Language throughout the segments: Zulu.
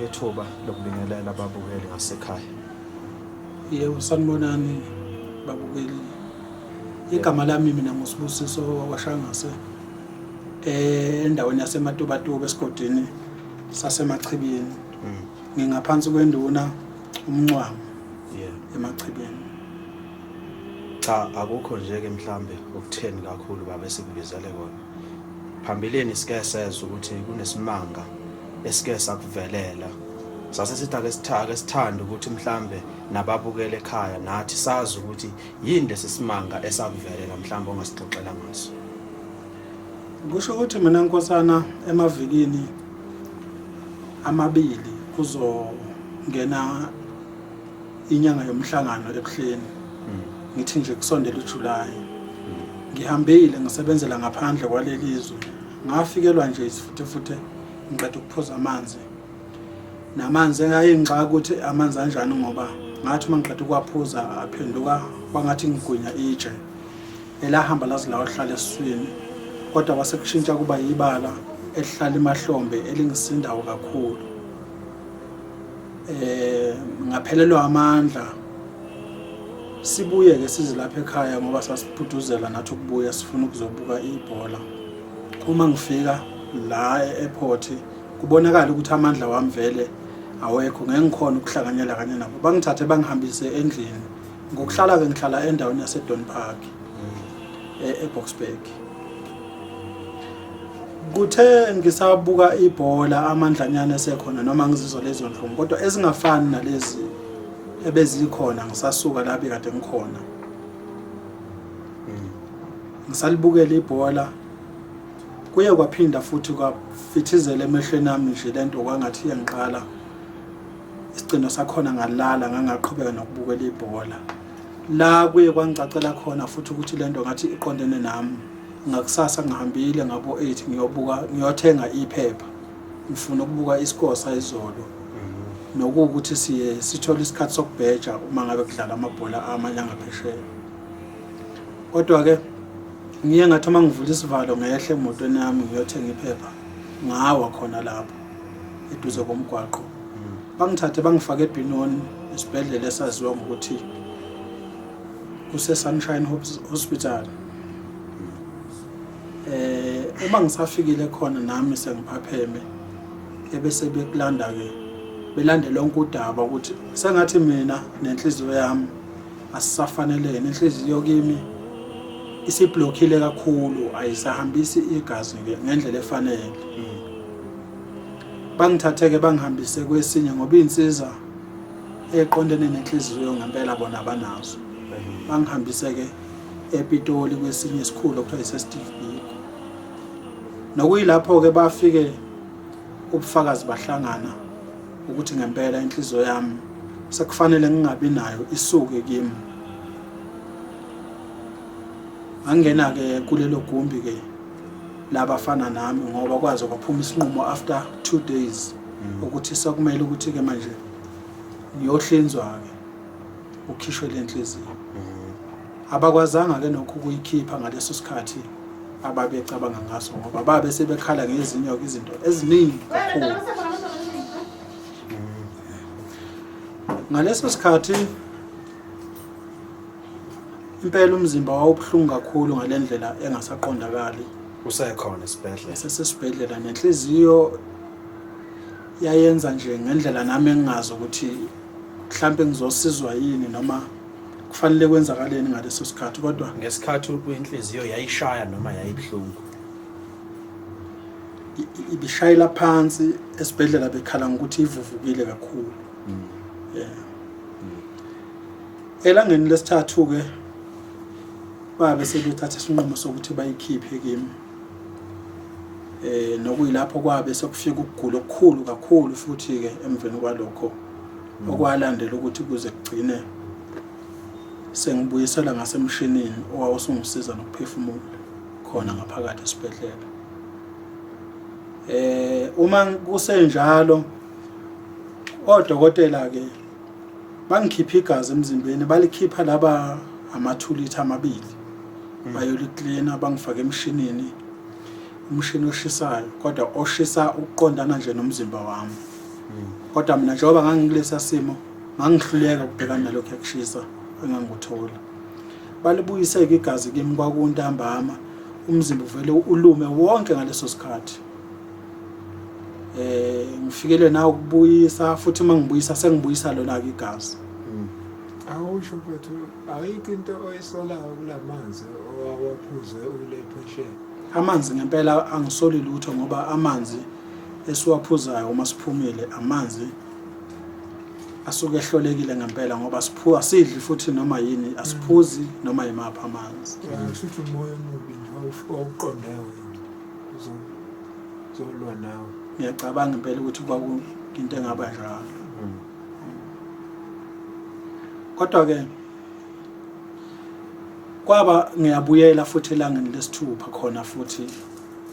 Ngikunike ithuba lokubingelela ababukeli ngasekhaya. Yebo, sanibonani babukeli. Igama lami mina nguSibusiso wakwaShangase endaweni yaseMatubatuba esigodini saseMachibini. Ngingaphansi kwenduna uMncwango eMachibini. Cha, akukho nje ke mhlambe okutheni kakhulu baba esikubizele kona. Phambilini sike sezwa ukuthi kunesimanga esike sakuvelela. Sase sithi ake sithake sithande ukuthi mhlambe nababukele ekhaya nathi sazi ukuthi yini lesi simanga esakuvelela mhlambe ongasixoxela ngaso. Kusho ukuthi mina nkosana emavikini amabili kuzongena inyanga yomhlangano ebuhleni. Ngithi nje kusondela uJuly. Ngihambile ngisebenzela ngaphandle kwaleli zwe. Ngafikelwa nje isifuthefuthe ngiqeda ukuphuza amanzi. Namanzi engayingixaka ukuthi amanzi anjani ngoba ngathi uma ngiqeda ukuwaphuza aphenduka kwangathi ngigwinya itshe. Elahamba laze layohlala esiswini kodwa kwase kushintsha kuba yibala elihlala emahlombe elingisindawo kakhulu. Ngaphelelwa amandla. Sibuye ke size lapha ekhaya ngoba sasiphuduzela nathi ukubuya sifuna ukuzobuka ibhola. Uma ngifika la e-airport kubonakala ukuthi amandla wami vele awekho, ngeke ngikhona ukuhlanganyela kanye nabo. Bangithathe bangihambise endlini. Ngokuhlala ke ngihlala endaweni yaseDon Park eBoksburg. Kuthe ngisabuka ibhola amandlanyana esekhona noma ngizizwa lezo nhlungu kodwa ezingafani nalezi ebezikhona ngisasuka la bekade ngikhona. Ngisalibukela ibhola kuye kwaphinda futhi kwafithizela emehlweni ami nje lento kwangathi iyangiqala. Isigcino sakhona ngalala ngangaqhubeka nokubukela ibhola. La kuye kwangicacela khona futhi ukuthi lento ngathi iqondene nami. Ngakusasa ngihambile ngabo 8 ngiyobuka ngiyothenga iphepha. Ngifuna ukubuka iscore sayizolo. Nokuwukuthi siye sithole isikhathi sokubheja uma ngabe kudlala amabhola amanye angaphesheya. Kodwa ke ngiye ngathi uma ngivula isivalo ngehle emotweni yami ngiyothenga iphepha ngawa khona lapho eduze komgwaqo. Bangithathe bangifake eBinoni esibhedlela esaziwa ngokuthi kuse Sunshine Hospital. Uma ngisafikile khona nami sengiphapheme ebese bekulanda ke belande lonke udaba ukuthi sengathi mina nenhliziyo yami asisafanelene. Inhliziyo kimi isiblockile kakhulu, ayisahambisi igazi ngendlela efanele. Bangithathe ke bangihambise kwesinye ngoba insiza eqondene nenhliziyo ngempela bona abanazo. Bangihambise ke ePitoli kwesinye isikhulu okuthiwa ise-Steve Biko. Nokuyilapho ke bafike ubufakazi bahlangana ukuthi ngempela inhliziyo yami sekufanele ngingabi nayo isuke kimi. Ngangena ke kulelo gumbi ke labafana nami ngoba kwaze kwaphuma isinqumo after 2 days ukuthi sekumele ukuthi ke manje ngiyohlinzwa ke ukhishwe le nhliziyo. Abakwazanga ke nokho ukuyikhipha ngaleso sikhathi ababecabanga ngaso ngoba babe sebekhala ngezinye izinto eziningi kakhulu. Ngaleso sikhathi impela umzimba wawubuhlungu kakhulu ngalendlela engasaqondakali. Usekhona esibhedlela? Sesesibhedlela nenhliziyo yayenza nje ngendlela nami engingazi ukuthi mhlambe ngizosizwa yini noma kufanele kwenzakaleni ngaleso sikhathi. Kodwa ngesikhathi inhliziyo yayishaya noma yayibuhlungu? Ibishayela phansi esibhedlela bekhala ngokuthi ivuvukile kakhulu. Yeah. Elangeni lesithathu ke babe sebethatha isinqumo sokuthi bayikhiphe kimi. Nokuyilapho kwabe sekufika ukugula okukhulu kakhulu futhi ke emveni kwalokho okwalandela ukuthi kuze kugcine sengibuyisela ngasemshinini owawusungisiza nokuphefumula khona ngaphakathi esibhedlela. Uma kusenjalo odokotela ke bangikhipha igazi emzimbeni, balikhipha laba ama-2 litha amabili, bayoliklina bangifake emshinini, umshini oshisayo kodwa oshisa ukuqondana nje nomzimba wami. Kodwa mina njengoba ngangikulesa simo ngangihluleka ukubhekana nalokhu kushisa engangikuthola. Balibuyiseke igazi kimi kwakuntambama, umzimba uvele ulume wonke ngaleso sikhathi. Ngifikele na ukubuyisa futhi uma ngibuyisa sengibuyisa lona ke igazi. Awusho mfethu, ayikho into oyisolayo kulamanzi owawaphuze ule phesheya? Amanzi ngempela angisoli lutho ngoba amanzi esiwaphuzayo uma siphumile amanzi asuke ehlolekile ngempela ngoba siphuza sidli futhi noma yini asiphuzi noma yimaphi amanzi. Kusho ukuthi umoya omubi nje wawuqonde wena uzolwa nawe. Ngiyacabanga impela ukuthi kwakuyinto engaba njalo. Kodwa ke kwaba ngiyabuyela futhi elangeni lesithupha khona futhi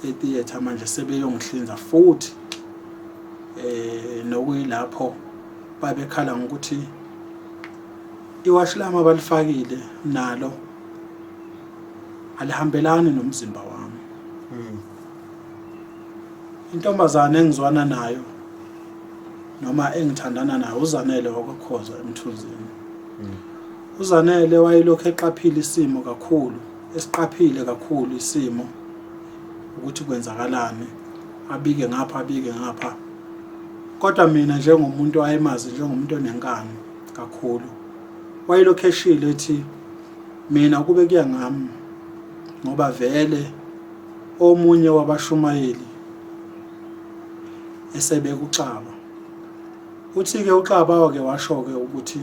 etheater manje sebeyongihlinza futhi nokuyilapho babekhala ngokuthi iwashi lami abalifakile nalo alihambelani nomzimba wami. Intombazane engizwana nayo noma engithandana nayo uZanele wakwaKhoza eMthunzini. UZanele wayelokhu eqaphile isimo kakhulu, esiqaphile kakhulu isimo ukuthi kwenzakalani, abike ngapha abike ngapha. Kodwa mina njengomuntu ayemazi njengomuntu onenkani kakhulu, wayelokhu eshilo ethi mina kube kuya ngami ngoba vele omunye wabashumayeli esebekuxaba. Uthi-ke uXaba wake washo-ke ukuthi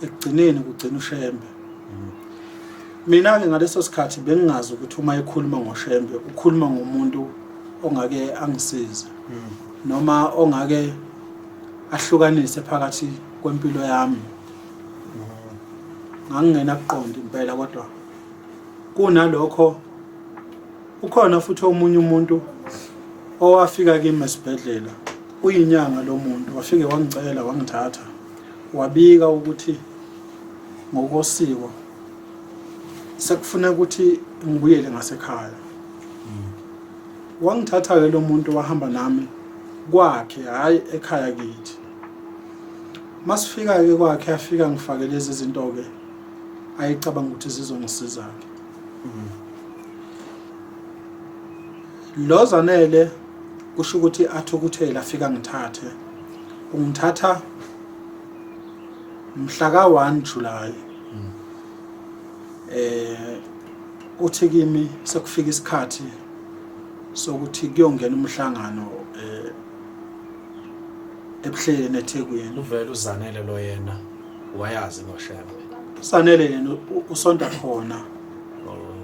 ekugcineni kugcina uShembe. Mina-ke ngaleso sikhathi bengingazi ukuthi uma ekhuluma ngoShembe ukhuluma ngomuntu ongake angisize noma ongake ahlukanise phakathi kwempilo yami. Ngangingenakuqonda impela, kodwa kunalokho ukhona futhi omunye umuntu owafika kimi esibhedlela, uyinyanga lo muntu, wafike wangicela wangithatha wabika ukuthi ngokosiko sekufuneka ukuthi ngibuyele ngasekhaya. Wangithatha-ke lo muntu wahamba nami kwakhe, hhayi ekhaya kithi. Masifika-ke kwakhe afika ngifake lezi zinto-ke ayecabanga ukuthi zizongisiza-ke. Lo Zanele kusho ukuthi athukuthele afika ngithathe. Ungithatha mhla ka-1 July. Uthi kimi sekufika isikhathi sokuthi kuyongena umhlangano eBuhleni eThekwini. Uvele uZanele lo yena wayazi ngoShembe. Zanele yena usonta khona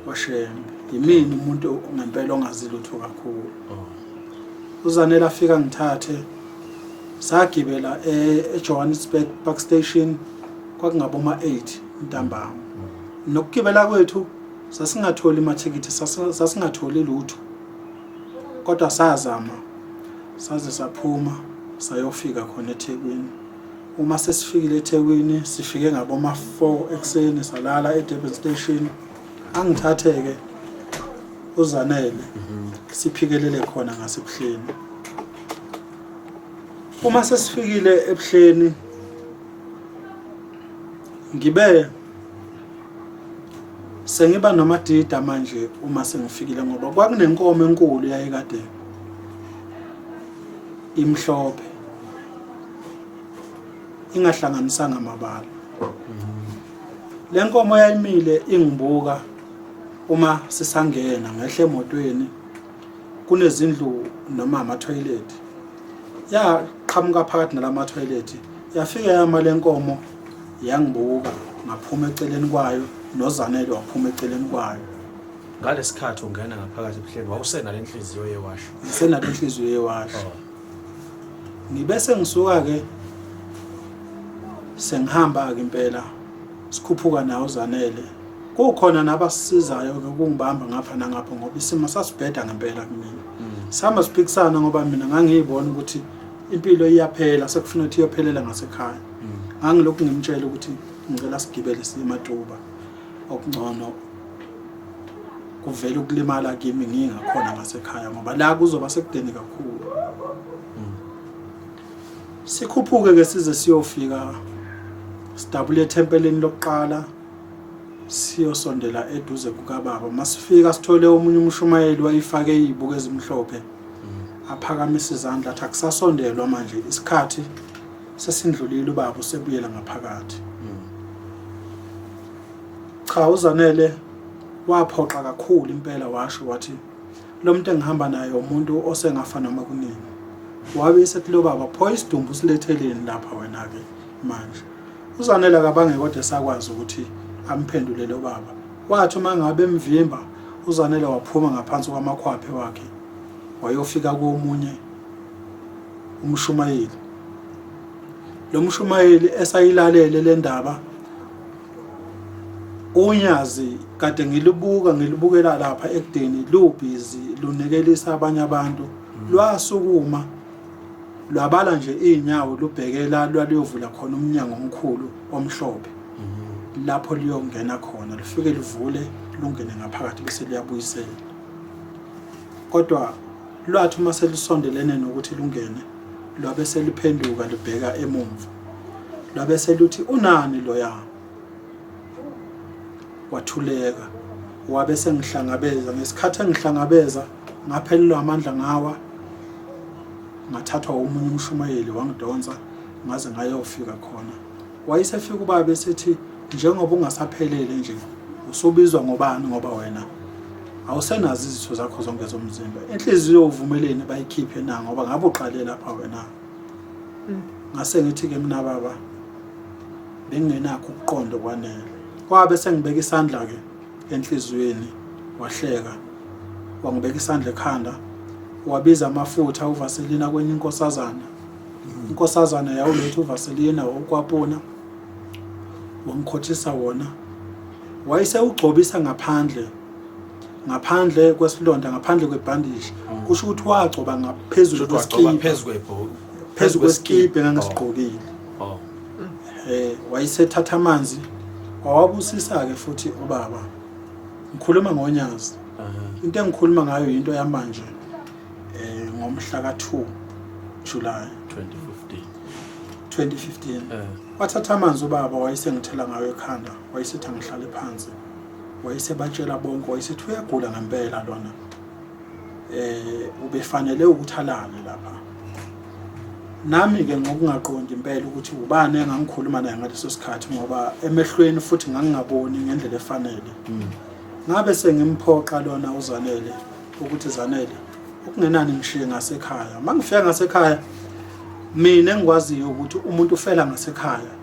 kwaShembe. Yimina umuntu ngempela ongazi lutho kakhulu. UZanele afika ngithathe sagibela eJohannesburg Park Station kwakungaboma 8 ntambama. Nokugibela kwethu sasingatholi amathikithi, sasingatholi lutho. Kodwa sazama saze saphuma sayofika khona eThekwini. Uma sesifikile eThekwini sifike ngaboma 4 ekuseni salala eDurban Station. Angithatheke uZanele siphikelele khona ngaseBuhleni. Uma sesifikile eBuhleni ngibe sengiba nomadida manje uma sengifikile ngoba kwakunenkomo enkulu yayikade imhlophe ingahlanganisanga amabala. Le nkomo yayimile ingibuka uma sisangena ngehle emotweni, kunezindlu noma amathoyilethi. Yaqhamuka phakathi nalamathoyilethi yafika yama le nkomo yangibuka, ngaphuma eceleni kwayo noZanele waphuma eceleni kwayo. Ngalesikhathi ungena ngaphakathi eBuhleni wawusenale nhliziyo yewashi? Ngisenale nhliziyo yewashi. Ngibe sengisuka ke sengihamba ke impela sikhuphuka nawo uZanele. Kukhona nabasisizayo ke ukungibamba ngapha nangapha ngoba isimo sasibheda ngempela kumina. Sihamba siphikisana ngoba mina ngangiyibona ukuthi impilo iyaphela sekufuna ukuthi iyophelela ngasekhaya. Ngangilokhu ngimtshela ukuthi ngicela sigibele siye eMatuba okungcono kuvele ukulimala kimi ngingakhona ngasekhaya ngoba la kuzoba sekudeni kakhulu. Sikhuphuke ke size siyofika sidabule ethempelini lokuqala siyosondela eduze kukababa. Masifika sithole omunye umshumayeli wayifake izibuko ezimhlophe aphakamisa izandla athi akusasondelwa manje isikhathi sesindlulile ubaba usebuyela ngaphakathi. Cha uZanele waphoqa kakhulu impela washo wathi lo muntu engihamba naye umuntu osengafa noma kunini. Wabe esethi lo baba pho isidumbu usiletheleni lapha wena-ke manje. UZanele akabange kodwa esakwazi ukuthi amphendule lo baba. Wathi uma ngabe emvimba uZanele waphuma ngaphansi kwamakhwaphe wakhe wayofika komunye umshumayeli. Lo mshumayeli esayilalele le ndaba unyazi kade ngilibuka ngilibukela lapha ekudeni lubhizi lunekelisa abanye abantu lwasukuma lwabala nje iy'nyawo lubhekela lwaluyovula khona umnyango omkhulu omhlophe lapho liyongena khona lufike livule lungene ngaphakathi bese liyabuyisela kodwa lwathi uma selusondelene nokuthi lungene lwabe seluphenduka lubheka emumva lwabe seluthi unani loya wathuleka wabe sengihlangabeza ngesikhathi engihlangabeza ngaphelelwa amandla ngawa ngathathwa omunye umshumayeli wangidonsa ngaze ngayofika khona wayesefika ubaba esethi njengoba ungasaphelele nje usubizwa ngobani ngoba wena awusenazo izitho zakho zonke zomzimba inhliziyo uvumeleni bayikhiphe na ngoba ngabe uqale lapha wena ngase ngithi-ke mina baba bengingenakho ukuqonda okwanele kwabe sengibeka isandla-ke enhliziyweni wahleka wangibeka isandla ekhanda wabiza amafutha uvaselina kwenye inkosazana inkosazana yawuletha uvaselina wawukwapuna wangikhothisa wona wayesewugcobisa ngaphandle ngaphandle kwesilonda ngaphandle kwebhandishi kusho ukuthi wagcoba ngaphezulu Wagcoba kwesikibha phezu kwebhoki phezu kwesikibha engangisigqokile Oh. Wayesethatha amanzi wawabusisa-ke futhi ubaba ngikhuluma ngonyazi into engikhuluma ngayo yinto yamanje ngomhla ka-2 July 2015. 2015 wathatha amanzi ubaba wayesengithela ngayo ekhanda wayesethi angihlale phansi wayesebatshela bonke wayesethi uyagula ngempela lona ubefanele ukuthi alale lapha nami ke ngokungaqondi impela ukuthi ubani engangikhuluma naye ngaleso sikhathi ngoba emehlweni futhi ngangingaboni ngendlela efanele ngabe sengimphoqa lona uZanele ukuthi Zanele okungenani ngishiye ngasekhaya uma ngifika ngasekhaya mina engikwaziyo ukuthi umuntu ufela ngasekhaya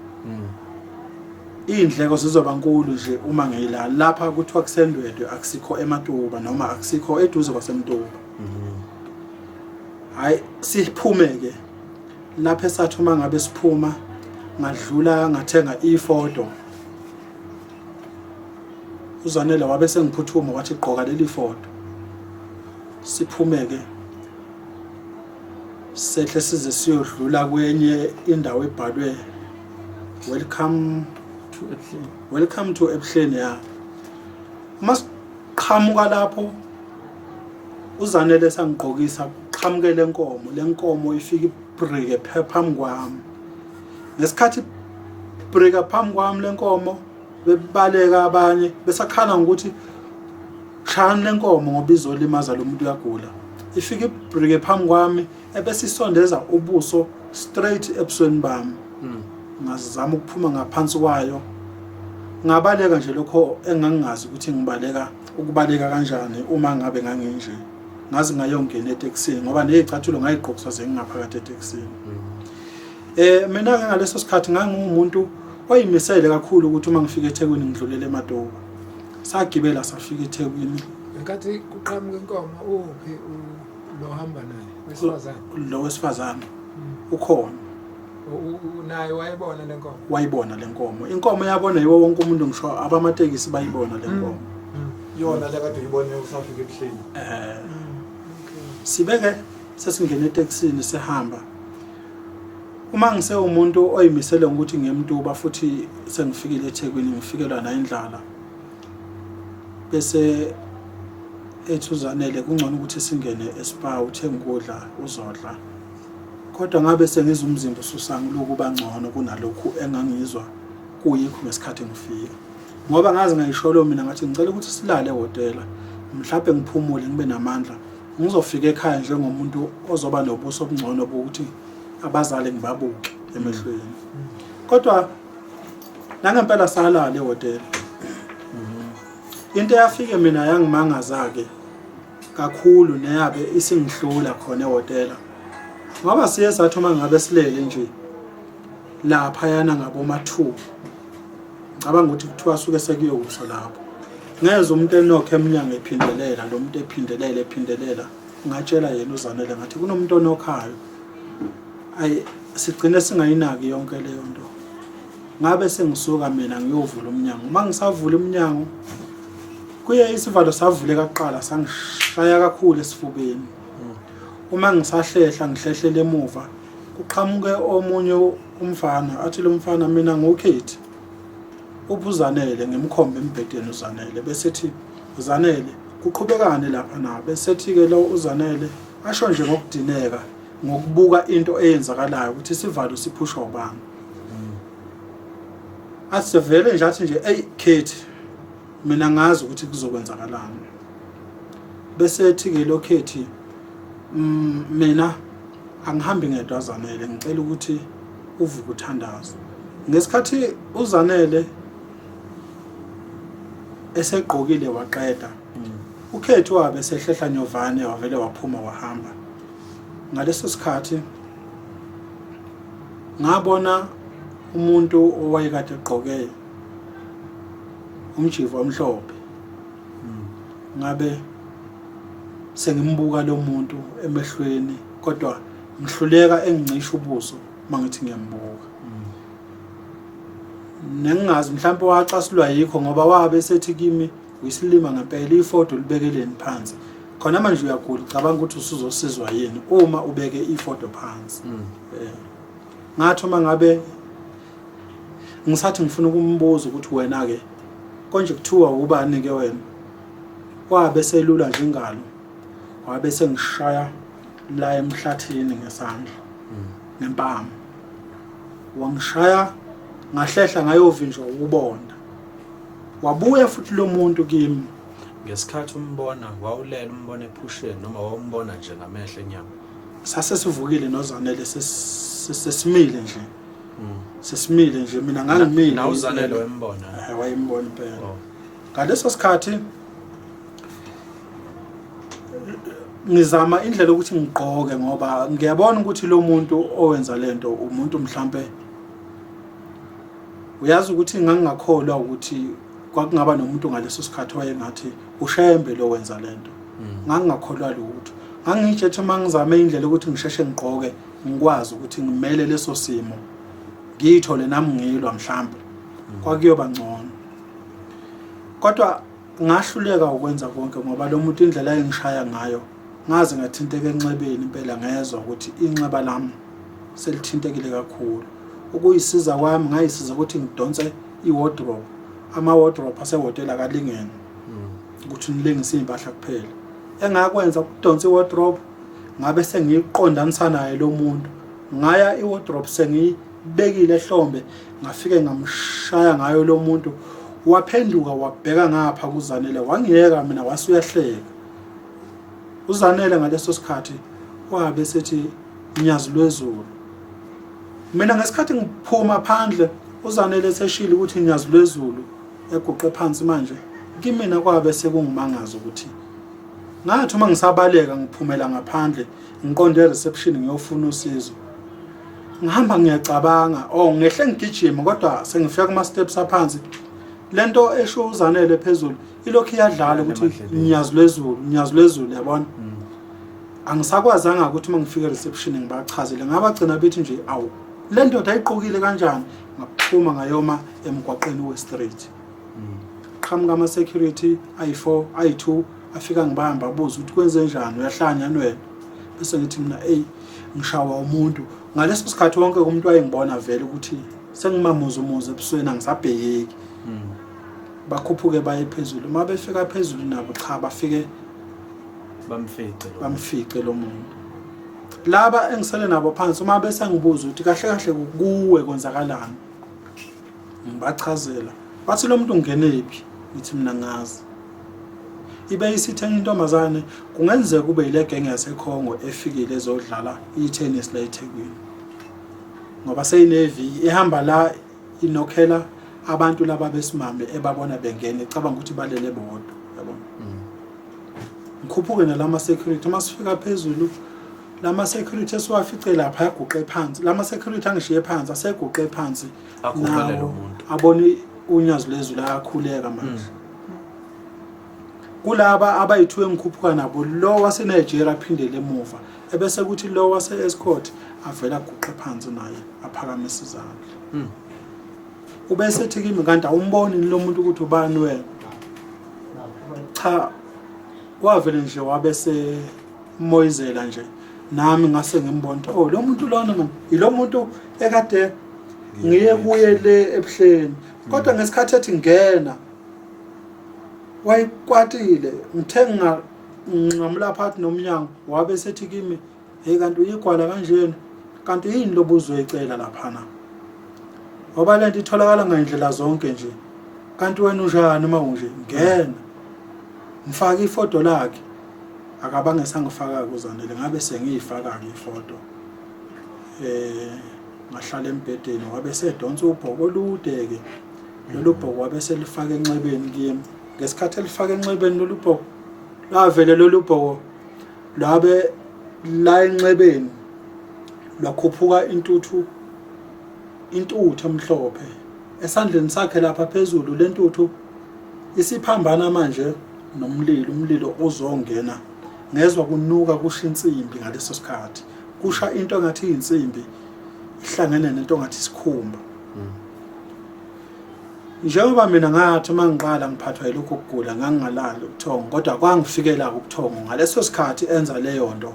iy'ndleko zizoba nkulu nje uma ngiyila lapha kuthiwa kusendwedwe akusikho ematuba noma akusikho eduze kwasemtuba hhayi siphume-ke lapho esathi uma ngabe siphuma ngadlula ngathenga ifoto uZanele wabe sengiphuthuma wathi gqoka leli foto siphume-ke sehle size siyodlula kwenye indawo ebhalwe welcome to Ebuhleni. Welcome to Ebuhleni ya. Uma siqhamuka lapho uZanele sangigqokisa kuqhamuke lenkomo lenkomo ifika ibrike phambi kwami ngesikhathi brika phambi kwami lenkomo bebaleka abanye besakhala ngokuthi shayani lenkomo ngoba izolimaza lo muntu uyagula ifika ibrike phambi kwami ebesisondeza ubuso straight ebusweni bami ngazama ukuphuma ngaphansi kwayo ngabaleka nje lokho engangingazi ukuthi ngibaleka ukubaleka kanjani uma ngabe nganginje ngaze ngayongena etekisini ngoba nezicathulo ngayigqokiswa sengingaphakathi etekisini mina ke ngaleso sikhathi ngangiwumuntu oyimisele kakhulu ukuthi uma ngifika eThekwini ngidlulele eMatoba sagibela safika eThekwini Ngenkathi kuqhamuka inkomo uphi lo hamba naye wesifazane? Lo wesifazane ukhona. Naye wayebona le nkomo. Wayibona le nkomo. Inkomo yabona yiwo wonke umuntu ngisho abamatekisi bayibona le nkomo. Yona le kade uyibone usafika ebuhleni. Sibeke sesingena etekisini sihamba. Uma ngisewumuntu oyimisele ngokuthi ngiyemtuba futhi sengifikile eThekwini ngifikelwa na indlala. Bese ethi uZanele kungcono ukuthi singene eSpa uthenge ukudla uzodla. Kodwa ngabe sengizwa umzimba ususanguluka uba ngcono kunalokhu engangizwa kuyikho ngesikhathi ngifika. Ngoba ngaze ngayisholo mina ngathi ngicela ukuthi silale ehhotela mhlawumbe ngiphumule ngibe namandla ngizofika ekhaya njengomuntu ozoba nobuso obungcono bokuthi abazali ngibabuke emehlweni. Kodwa nangempela salala ehhotela. Into eyafike mina yangimangaza-ke kakhulu neyabe isingihlula khona ehhotela ngoba siye sathi uma ngabe silele nje laphayana ngaboma-two ngicabanga ukuthi kuthiwa suke sekuyokusa lapho ngezwa umuntu enokho emnyango ephindelela lo muntu ephindelela ephindelela ngatshela yena uzanele ngathi kunomuntu onokhayo ayi sigcine singayinaki yonke leyo nto ngabe sengisuka mina ngiyovula umnyango uma ngisavula umnyango kuye isivalo savuleka kuqala sangishaya kakhulu esifubeni uma ngisahlehla ngihlehlele emuva kuqhamuke omunye umfana athi lo mfana mina ngukhethi ubuzanele ngimkhombe embhedeni uzanele besethi uzanele kuqhubekane lapha na besethi-ke lo uzanele asho nje ngokudineka ngokubuka into eyenzakalayo ukuthi isivalo siphushwa ubani athi sevele nje athi nje eyi Khethi mina ngazi ukuthi kuzokwenzakalani bese ethi-ke lo Khethi mm, mina angihambi ngedwa Zanele ngicela ukuthi uvuke uthandaze ngesikhathi uZanele esegqokile waqeda uKhethi wabe esehlehla nyovane wavele waphuma wahamba ngaleso sikhathi ngabona umuntu owayekade egqoke umjivo omhlophe ngabe sengimbuka lo muntu emehlweni kodwa ngihluleka engincisha ubuso mangithi ngiyambuka nengingazi mhlawumbe wacasulwa yikho ngoba wabe sethi kimi uyisilima ngempela ifodo libekeleni phansi khona manje uyagula ucabanga ukuthi usuzosizwa yini uma ubeke ifodo phansi mm. eh ngathi uma ngabe ngisathi ngifuna ukumbuza ukuthi wena ke konje kuthiwa ubani ke wena wabe selula nje ingalo wabe sengishaya la emhlathini ngesandla mm. ngempama wangishaya ngahlehla ngayovinjwa ukubonda wabuya futhi lo muntu kimi ngesikhathi umbona wawulela umbona ephusheni noma wawumbona nje ngamehlo enyama sase sivukile nozanele sesimile nje hmm. sesimile nje mina ngangimile na uzanele wayembona eh, wayembona impela oh. ngaleso sikhathi ngizama indlela ukuthi ngigqoke ngoba ngiyabona ukuthi lo muntu owenza lento umuntu mhlambe uyazi ukuthi ngangingakholwa ukuthi kwakungaba nomuntu ngaleso sikhathi wayengathi ushembe lo wenza lento hmm. ngangingakholwa lutho ngangitshethe uma ngizame indlela ukuthi ngisheshe ngigqoke ngikwazi ukuthi ngimele leso simo ngiyithole nami ngilwa mhlambe hmm. kwakuyoba ngcono kodwa ngahluleka ukwenza konke ngoba lo muntu indlela ayengishaya ngayo ngaze ngathinteka enxebeni impela ngezwa ukuthi inxeba lami selithintekile kakhulu ukuyisiza kwami ngayisiza ukuthi ngidonse i-wardrobe ama-wardrobe asehhotela akalingene ukuthi nilengise iy'mpahla kuphela engakwenza ukudonsa i-wardrobe ngabe sengiyiqondanisa naye lo muntu ngaya i-wardrobe sengiyibekile ehlombe ngafike ngamshaya ngayo lo muntu waphenduka wabheka ngapha kuzanele wangiyeka mina wase uyahleka uzanele ngaleso sikhathi wabe sethi nyazi lwezulu mina ngesikhathi ngiphuma phandle uzanele seshilo ukuthi nyazi lwezulu eguqe phansi manje kimina kwabe sekungimangaza ukuthi ngathi uma ngisabaleka ngiphumela ngaphandle ngiqonde e-reception ngiyofuna usizo ngihamba ngiyacabanga oh ngehle ngigijima kodwa sengifika kuma steps aphansi lento esho uzanele phezulu ilokhu iyadlala ukuthi nyazi lwezulu nyazi lwezulu yabona mm. angisakwazanga ukuthi uma ngifika e-reception ngibachazele ngabagcina bethi nje awu le ndoda ayiqokile kanjani ngaphuma ngayoma emgwaqeni we-street mm. qhamuka ama-security ayi-4 ayi-2 afika ngibamba abuza ukuthi kwenze njani uyahlanya wena bese ngithi mina eyi ngishawa umuntu ngaleso sikhathi wonke umuntu wayengibona vele ukuthi sengimamuzumuzu ebusweni angisabhekeki mm. bakhuphuke baye phezulu uma befika phezulu nabo cha bafike bamfice bamfice lo muntu Laba engisele nabo phansi uma besengibuza ukuthi kahle kahle kuwe kwenzakalani, ngibachazela bathi lo muntu ungenephi, ngithi mina ngazi. Ibe isithi enye intombazane kungenzeka kube yile genge yaseCongo efikile ezodlala i-tennis la eThekwini, ngoba seyineviki ihamba la inokhela abantu laba besimame ebabona bengena icabanga ukuthi balele bodwa, yabona. Ngikhuphuke nalama security, uma sifika phezulu lama security esiwafice lapha aguqe phansi, lama security angishiye phansi aseguqe phansi nawo abona unyazi lwezulu ayakhuleka manje. Kulaba abayithiwe ngikhuphuka nabo, lo waseNigeria aphindele emuva, ebese kuthi lo wase-Escort avele aguqe phansi naye aphakamise izandla. Ubesethi kimi, kanti awumboni lo muntu ukuthi ubani wena? Cha, wavele nje wabe semoyizela nje, nami ngase ngimbona ukuthi oh, lo muntu lona man yilo muntu ekade ngiye kuye le ebuhleni. Kodwa ngesikhathi ethi ngena wayikwatile, ngithe nginqamula phakathi nomnyango, wabe sethi kimi, hey, kanti uyigwala kanjena, kanti yini lobuzoyicela laphana, ngoba lento itholakala ngayindlela zonke nje, kanti wena unjani uma unje? Ngena ngifake ifoto lakhe. Akabange sangifaka kuzanele, ngabe sengiyifaka-ke ifoto. Ngahlala embhedeni, wabe sedonsa ubhoko olude-ke, lolu bhoko wabe selifaka enxebeni kimi. Ngesikhathi elifaka enxebeni lolu bhoko, lavele lolu bhoko lwabe la enxebeni lwakhuphuka intuthu, intuthu emhlophe esandleni sakhe lapha phezulu. Le ntuthu isiphambana manje nomlilo, umlilo uzongena. Ngezwa kunuka kusha insimbi ngaleso sikhathi, kusha into engathi insimbi ihlangene nento engathi isikhumba. Njengoba mina ngathi uma ngiqala ngiphathwa yilokhu ukugula ngangingalali ubuthongo, kodwa kwangifikela ubuthongo ngaleso sikhathi enza leyo nto,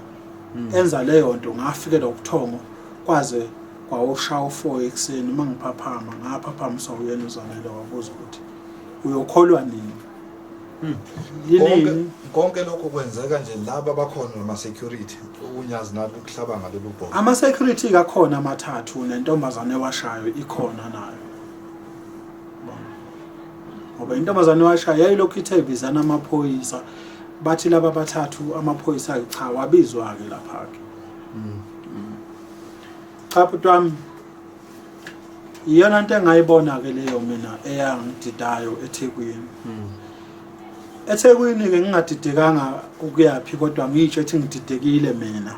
enza leyo nto ngafikela ubuthongo kwaze kwawushaya u-4 ekuseni. Uma ngiphaphama ngaphaphamiswa uyena uZanele, wabuza ukuthi uyokholwa nini. Konke konke lokho kwenzeka nje laba bakhona nama security, unyazi nalo ukuhlaba ngalolu bhoko. Ama security kakhona amathathu nentombazane ewashayo ikhona nayo, ngoba intombazane ewashayo yayilokhu ithe bizana amaphoyisa, bathi laba bathathu amaphoyisa cha wabizwa-ke lapha-ke. Cha bhuti wami, iyona nto engayibona-ke leyo mina eyangididayo eThekwini. EThekwini-ke ngingadidekanga ukuyaphi, kodwa ngiyitsho ethi ngididekile mina,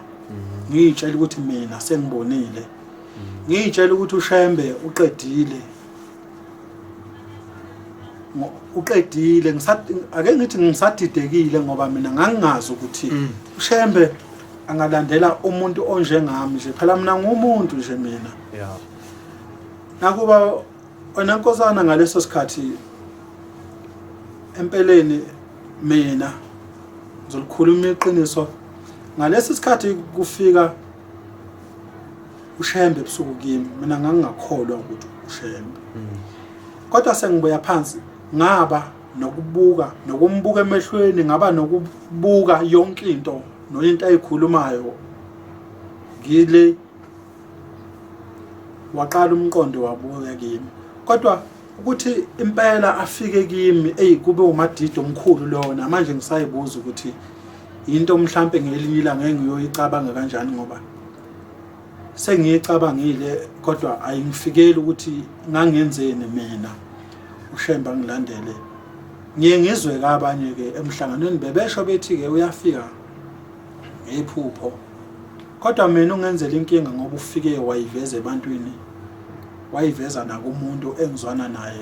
ngiyitshela ukuthi mina sengibonile, ngiyitshela ukuthi uShembe uqedile, uqedile. Ake ngithi ngisadidekile ngoba mina ngangingazi ukuthi uShembe angalandela umuntu onjengami nje, phela mina ngumuntu nje mina. Nakuba wena nkosana ngaleso sikhathi empeleni mina ngizolikhuluma iqiniso, ngalesi sikhathi kufika uShembe ebusuku kimi, mina ngangingakholwa ukuthi uShembe. Kodwa sengibuya phansi ngaba nokubuka nokumbuka emehlweni, ngaba nokubuka yonke into noyinto ayikhulumayo ngile, waqala umqondo wabuya kimi. Kodwa ukuthi impela afike kimi, eyi, kube umadidi omkhulu lona. Manje ngisayibuza ukuthi into mhlambe ngelinye ilanga engiyoyicabanga kanjani, ngoba sengiyicabangile kodwa ayingifikeli ukuthi ngangenzeni mina uShembe angilandele. Ngiye ngizwe kabanye ke emhlanganweni bebesho bethi ke uyafika ngephupho, kodwa mina ungenzela inkinga ngoba ufike wayiveza ebantwini, wayiveza nakumuntu engizwana naye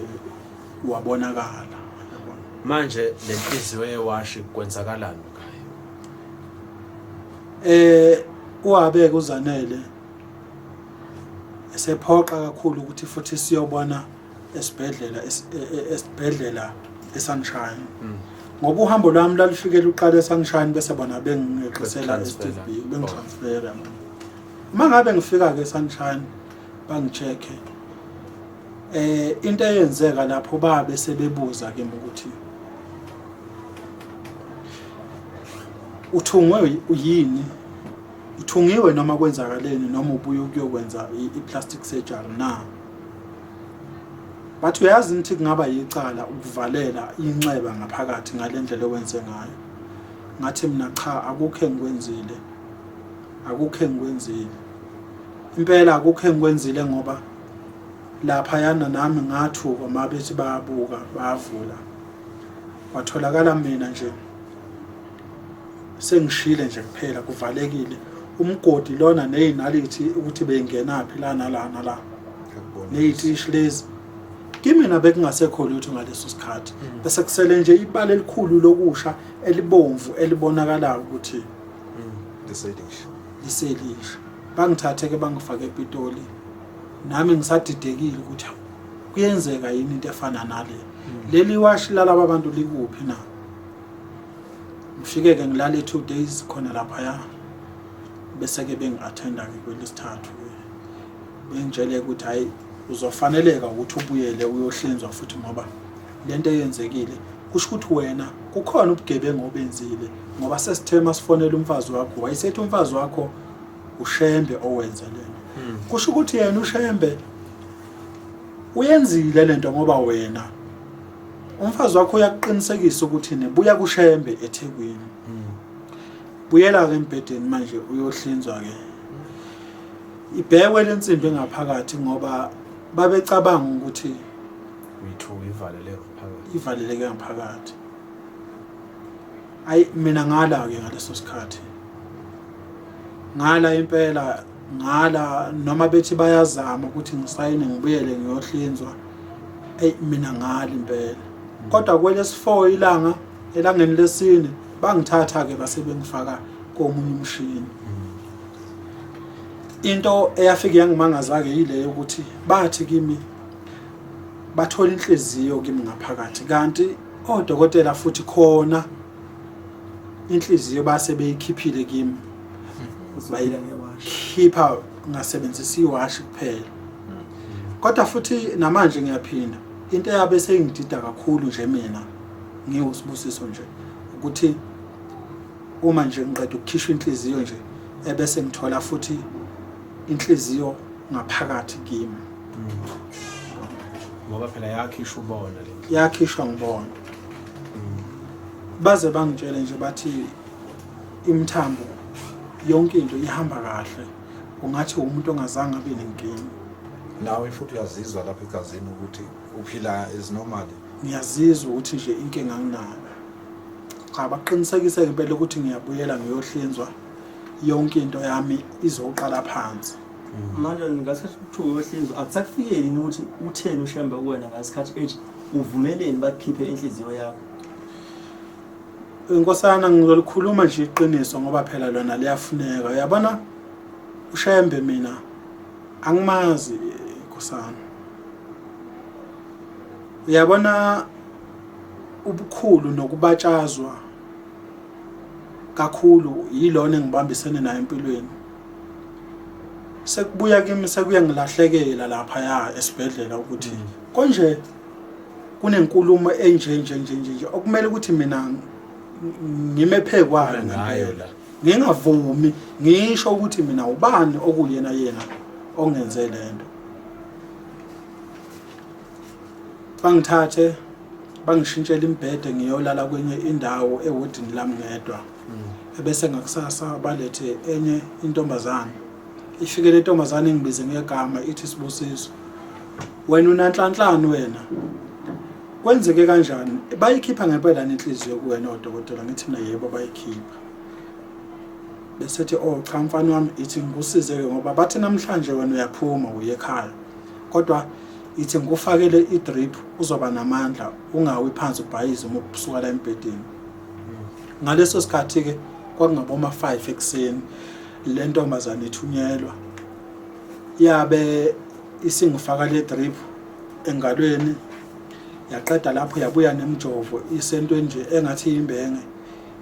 wabonakala, yabona. Manje le nhliziyo yewashi kwenzakalani ngayo? Uwabeka uZanele esephoqa kakhulu ukuthi futhi siyobona esibhedlela, esibhedlela eSunshine, ngoba uhambo lwami lwalufike luqala eSunshine, bese bona bengingeqisela Beku-transfera. eSteve Biko, bengitransfera. Uma ngabe ngifika ke eSunshine bangi-check-e, into eyenzeka lapho babe sebebuza kimi ukuthi uthungwe yini. Uthungiwe noma kwenzakaleni noma ubuye ukuyokwenza i-plastic surgery na? Bathi uyazi ukuthi kungaba yicala ukuvalela inxeba ngaphakathi ngale ndlela owenze ngayo. Ngathi mina cha, akukho engikwenzile, akukho engikwenzile impela, akukho engikwenzile, ngoba laphayana nami ngathuka uma bethi bayabuka bayavula, kwatholakala mina nje sengishile nje kuphela, kuvalekile umgodi lona nezinalithi ukuthi beyingenaphi la nala nala nezitishi lezi. Kimina bekungasekho lutho ngaleso sikhathi, bese kusele nje ibala elikhulu lokusha elibomvu elibonakalayo ukuthi liselisha. Liselisha. Bangithathe-ke bangifake ePitoli, nami ngisadidekile ukuthi hawu, kuyenzeka yini into efana nale? Leli washi lalaba bantu likuphi na? Ngifike-ke ngilale 2 days khona laphaya, bese-ke bengi-attenda-ke kwelesithathu-ke, bengitshele ukuthi hhayi, uzofaneleka ukuthi ubuyele uyohlinzwa futhi, ngoba lento eyenzekile kusho ukuthi wena kukhona ubugebengu obenzile, ngoba sesithe masifonela umfazi wakho, wayesethi umfazi wakho uShembe owenze lento. Kusho ukuthi yena uShembe uyenzile lento, ngoba wena umfazi wakho uyakuqinisekisa ukuthi nibuya kuShembe eThekwini. Buyela-ke embhedeni manje uyohlinzwa-ke, ibhekwe lensimbi engaphakathi, ngoba babecabanga ukuthi uyithuka ivalele ngaphakathi. Ivaleleke ngaphakathi. Ayi, mina ngala-ke ngaleso sikhathi, ngala impela, ngala noma bethi bayazama ukuthi ngisayine ngibuyele ngiyohlinzwa. Eyi, mina ngala impela, kodwa kwelesi-4 ilanga, elangeni lesine bangithatha-ke base bengifaka komunye umshini. Into eyafike yangimangaza-ke yile yokuthi bathi kimi bathola inhliziyo kimi ngaphakathi, kanti odokotela futhi khona inhliziyo base beyikhiphile kimi. Uzophila ngewashi. Khipha ngasebenzisa iwashi kuphela. Kodwa futhi namanje ngiyaphinda, into eyabe seyingidida kakhulu nje mina ngiwuSibusiso nje ukuthi uma nje ngiqeda ukukhishwa inhliziyo nje, ebese ngithola futhi inhliziyo ngaphakathi kimi. Ngoba phela yakhishwa ubona le. Yakhishwa ngibona. Baze bangitshele nje bathi imithambo yonke into ihamba kahle, ungathi umuntu ongazange abe nenkinga. Nawe futhi uyazizwa lapha egazini ukuthi uphila as normally? Ngiyazizwa ukuthi nje inkinga anginayo. Cha, baqinisekise ngempela ukuthi ngiyabuyela ngiyohlinzwa, yonke into yami izoqala phansi. Manje ngasikhathi kuthiwa uyohlinzwa, akusakufikeli yini ukuthi utheni uShembe kuwena ngasikhathi ethi uvumeleni bakukhiphe inhliziyo yakho? Inkosana, ngizolikhuluma nje iqiniso ngoba phela lona liyafuneka. Uyabona, uShembe mina angimazi, inkosana. Uyabona, ubukhulu nokubatshazwa kakhulu yilona engibambisene nayo empilweni. Sekubuya kimi sekuya ngilahlekela lapha ya esibhedlela ukuthi konje kunenkulumo enje nje nje nje nje okumele ukuthi mina ngime phekwayo ngayo ngempela. La. Ngingavumi ngisho ukuthi mina ubani okuyena yena ongenze lento. Bangithathe bangishintshela imbhede, ngiyolala kwenye indawo ewodini lami ngedwa, ebese ngakusasa balethe enye intombazane. Ifike le ntombazane ingibize ngegama, ithi, "Sibusiso, wena unanhlanhlani wena? Kwenzeke kanjani? Bayikhipha ngempela nenhliziyo kuwena odokotela?" Ngithi mina, "Yebo, bayikhipha." Besethi, "Oh cha, mfana wami, ithi ngikusize-ke, ngoba bathi namhlanje wena uyaphuma uye ekhaya, kodwa ithi ngikufakele i-drip, uzoba namandla, ungawi phansi ubhayize uma usuka la embhedeni." Ngaleso sikhathi-ke kwakungaboma 5 ekuseni le ntombazane ithunyelwa, yabe isingifaka le drip engalweni. Yaqeda lapho yabuya nemjovo, isento nje engathi imbenge,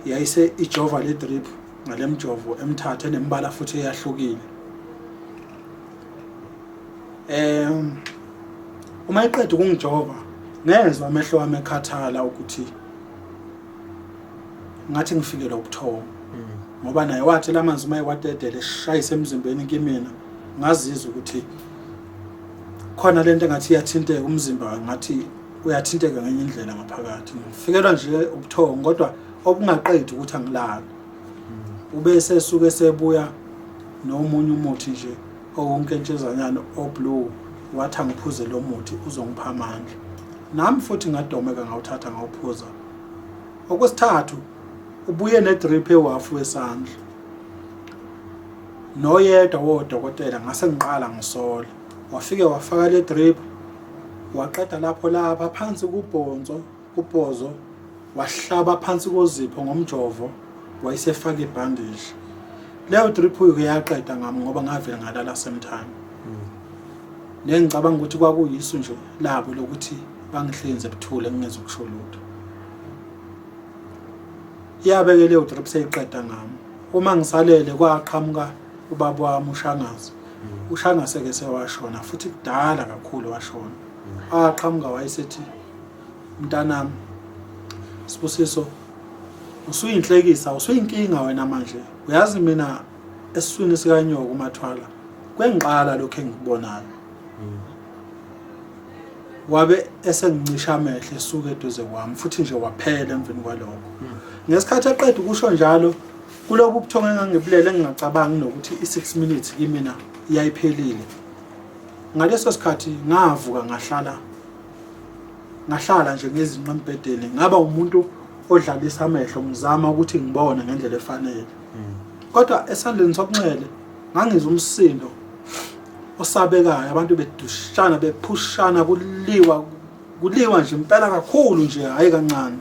yayise ijova le drip ngale mjovo emthatha enembala futhi eyahlukile. Uma iqeda ukungijova, ngezwa amehlo wami ekhathala, ukuthi ngathi ngifikelwa ubuthongo. Ngoba naye wathi lamanzi uma ewadedele eshayise emzimbeni kimina, ngazizwa ukuthi khona lento engathi iyathinteka umzimba, ngathi uyathinteka ngenye indlela ngaphakathi. Ngifikelwa nje ubuthongo kodwa obungaqedi ukuthi angilali. Ube sesuke sebuya nomunye umuthi nje owunkentshezanyana oblue, wathi angiphuze lo muthi uzongipha amandla. Nami futhi ngadomeka ngawuthatha ngawuphuza. Okwesithathu ubuye nedrip ewafu wesandla. Noyedwa wodokotela ngase ngiqala ngisola. Wafike wafaka le drip waqeda lapho lapha phansi kubhonzo kubhozo wahlaba phansi kozipho ngomjovo wayesefaka ibhandishi. Leyo drip ke yaqeda ngami ngoba ngavele ngalala same time. Nengicabanga ukuthi kwakuyisu nje labo lokuthi bangihlinze buthule ngingezukusho lutho. Iyabeke leyo drip seyiqeda ngami. Uma ngisalele kwaqhamuka ubaba wami uShangase. uShangase ke sewashona futhi kudala kakhulu washona. Aqhamuka wayesethi mntanami Sibusiso usuyinhlekisa usuyinkinga wena manje. Uyazi mina esiswini sikanyoko uMathwala kwengiqala lokho engikubonayo. Wabe esengincisha amehlo esuka eduze kwami futhi nje waphela emveni kwalokho. Ngesikhathi eqeda ukusho njalo kulobu buthongo engangibulele engingacabangi nokuthi i-6 minutes kimina yayiphelile. Ngaleso sikhathi ngavuka ngahlala nje ngezinqa embhedeni, ngaba umuntu odlalisa amehlo ngizama ukuthi ngibone ngendlela efanele. Kodwa esandleni sokunxele ngangizwa umsindo osabekayo, abantu bedushana bephushana, kuliwa kuliwa nje impela kakhulu nje, hayi kancane.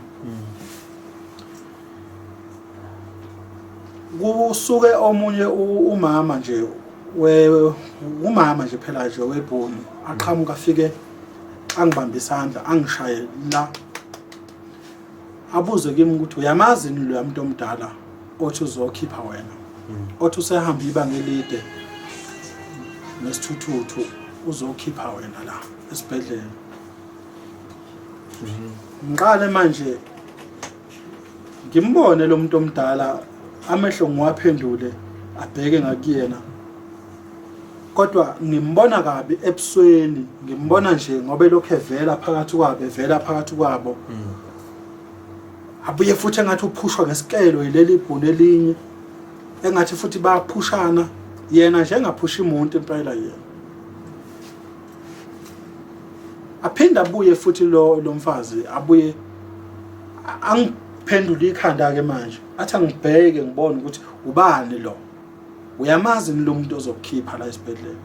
Kusuke omunye umama nje umama nje phela nje webhunu aqhamuka afike angibambe isandla angishaye la, abuze kimi ukuthi uyamazi yini loya muntu omdala othi uzokhipha wena, othi usehamba ibanga elide nesithuthuthu uzokhipha wena la esibhedlela. Ngiqale manje ngimbone lo muntu omdala, amehlo ngiwaphendule abheke ngakuyena, kodwa ngimbona kabi ebusweni, ngimbona nje ngoba elokhu evela phakathi kwabo, evela phakathi kwabo. Abuye futhi engathi uphushwa ngesikelo yileli bhunu elinye, engathi futhi bayaphushana, yena nje engaphushi umuntu impela yena. Aphinde abuye futhi lo mfazi abuye angiphendule ikhanda ke manje, athi angibheke ngibone ukuthi ubani lo, uyamazi lo muntu ozokukhipha la esibhedlela.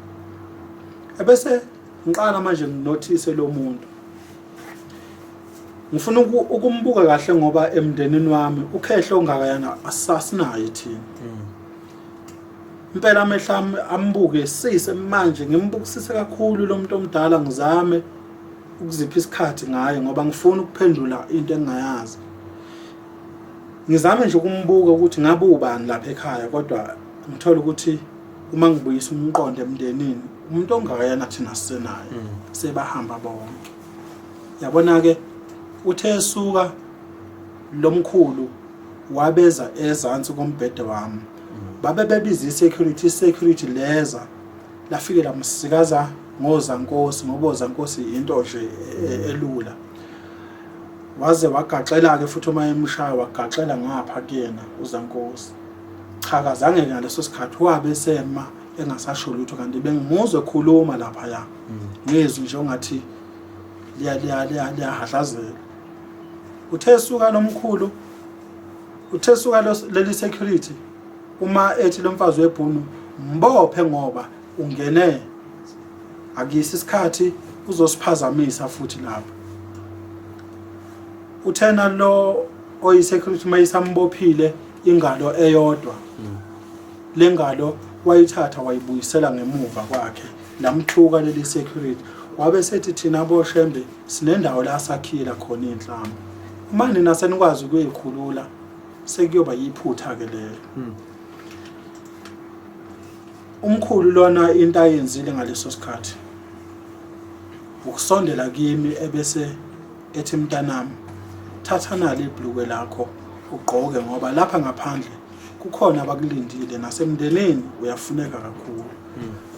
Ebese ngiqala manje nginothise lo muntu, ngifuna ukumbuka kahle ngoba emndenini wami ukhehlo ongakayana asasinaye thina. Impela amehlo ami ambuke sise manje, ngimbukisise kakhulu lo muntu omdala, ngizame ukuzipha isikhathi ngaye ngoba ngifuna ukuphendula into engingayazi. Ngizame nje ukumbuka ukuthi ngabe ubani lapha ekhaya, kodwa ngithola ukuthi uma ngibuyisa umqondo emndenini umuntu ongakayana thina sisenaye, sebahamba bonke. Yabona ke uthe esuka lomkhulu wabeza ezansi kombhede wami, babe bebiza i-security, i-security leza lafike lamsikaza ngozankosi, ngoba ozankosi into nje elula. Waze wagaxela-ke futhi uma emshaya wagaxela ngapha kuyena uzankosi. Cha, kazange ngaleso sikhathi wabe sema engasasho lutho, kanti bengimuzwe ekhuluma laphaya ngezwi nje ongathi liyahadlazela. Uthe suka lomkhulu, uthe suka leli security, uma ethi lo mfazi webhunu mbophe ngoba ungene akuyisi isikhathi uzosiphazamisa futhi lapha. Uthena lo oyi-security uma isambophile ingalo eyodwa, lengalo wayithatha wayibuyisela ngemuva kwakhe, lamthuka leli security. Wabe sethi thina boShembe sinendawo la sakhiyela khona iy'nhlamba, uma nina senikwazi ukuyikhulula sekuyoba yiphutha-ke lelo. Umkhulu lona into ayenzile ngaleso sikhathi ukusondela kimi ebese ethi mntanami thatha nali ibhlukwe lakho ugqoke ngoba lapha ngaphandle Kukhona abakulindile nasemndenini uyafuneka kakhulu.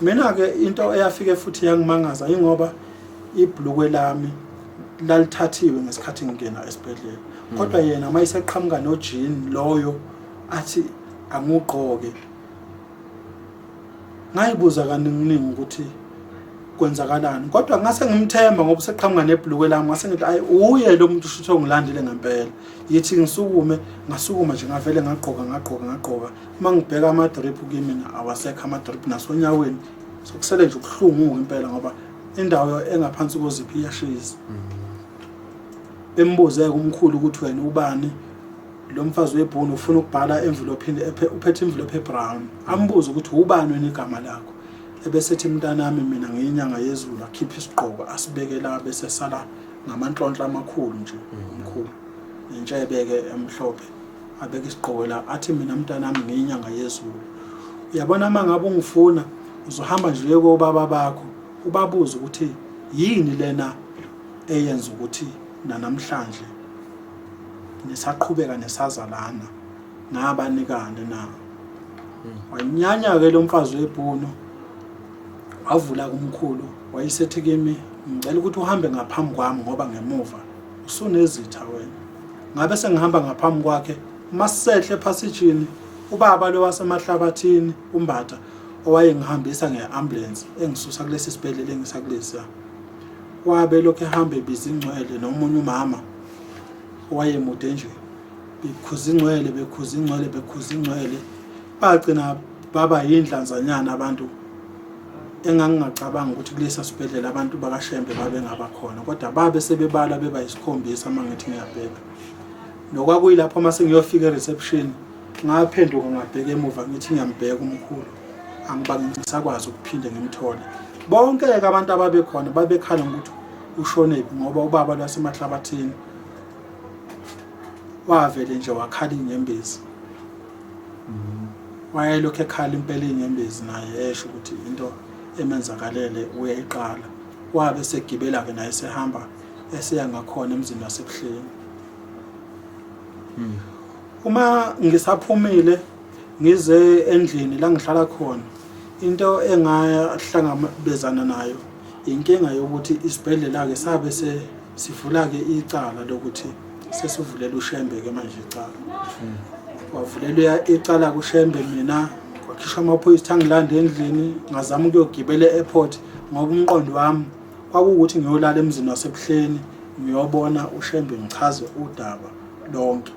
Mina-ke into eyafike futhi yangimangaza ingoba ibhlukwe lami lalithathiwe ngesikhathi ngingena esibhedlela. Kodwa yena uma eseqhamuka nojini loyo athi angugqoke, ngayibuza kaninginingi ukuthi kwenzakalani, kodwa ngase ngimthemba ngoba useqhamuka nebhlukwe lami. Ngase ngithi ayi, uye lo muntu ushuthi ongilandile ngempela. Yithi ngisukume, ngasukuma nje, ngavele ngagqoka ngagqoka ngagqoka. Uma ngibheka ama-drip kimi awasekho ama-drip, nasonyaweni sokusele nje ubuhlungu impela, ngoba indawo engaphansi kozipho iyashisa. Bembuze-ke umkhulu ukuthi wena ubani, lo mfazi webhunu ufuna ukubhala envelophini, uphethe envelope ebrown. Ambuze ukuthi ubani wena igama lakho, ebesethi mntanami mina ngiyinyanga yezulu. Akhiphe isigqoko asibeke la, bese sala ngamanhlonhla amakhulu nje umkhulu nentshebe-ke emhlophe. Abeke isigqoko la, athi mina mntanami ngiyinyanga yezulu, uyabona uma ngabe ungifuna uzohamba nje uye kobaba bakho ubabuze ukuthi yini lena eyenza ukuthi nanamhlanje nisaqhubeka nesazalana ngabanikane na. Wanyanya-ke lo mfazi webhunu, wavula kumkhulu, wayesethi kimi ngicela ukuthi uhambe ngaphambi kwami ngoba ngemuva usunezitha wena. Ngabe sengihamba ngaphambi kwakhe, masisehle ephasijini, ubaba lo wasemahlabathini uMbatha owayengihambisa nge-ambulance engisusa kulesi sibhedlela engisa kulesiya, wabe lokhu ehamba ebiza ingcwele nomunye umama owayemude nje, bekhuza ingcwele, bekhuza ingcwele, bekhuza ingcwele, bagcina baba yindlanzanyana abantu engangingacabanga ukuthi kulesa sibhedlela abantu bakaShembe babengabakhona, kodwa babe sebebala beba yisikhombisa. Uma ngithi ngiyabheka nokwakuyilapho uma sengiyofika e-reception, ngaphenduka ngabheka emuva, ngithi ngiyambheka umkhulu, angibange ngisakwazi ukuphinde ngimthole. Bonke-ke abantu ababekhona babekhala ngokuthi ushonephi, ngoba ubaba lwasemahlabathini wavele nje wakhala iy'nyembezi, wayelokhu ekhala impela iy'nyembezi naye, esho ukuthi into emenzakalele uyayiqala. Wabe esegibela-ke naye esehamba eseya ngakhona emzini waseBuhleni. Uma ngisaphumile ngize endlini la ngihlala khona, into engahlangabezana nayo inkinga yokuthi isibhedlela-ke sabe sivula-ke icala lokuthi sesivulela uShembe-ke manje icala. Wavulelwa icala kuShembe, mina kwakhishwa amaphoyisa angilanda endlini. Ngazama ukuyogibela e-airport ngoba umqondo wami kwakuwukuthi ngiyolala emzini waseBuhleni, ngiyobona uShembe, ngichaze udaba lonke,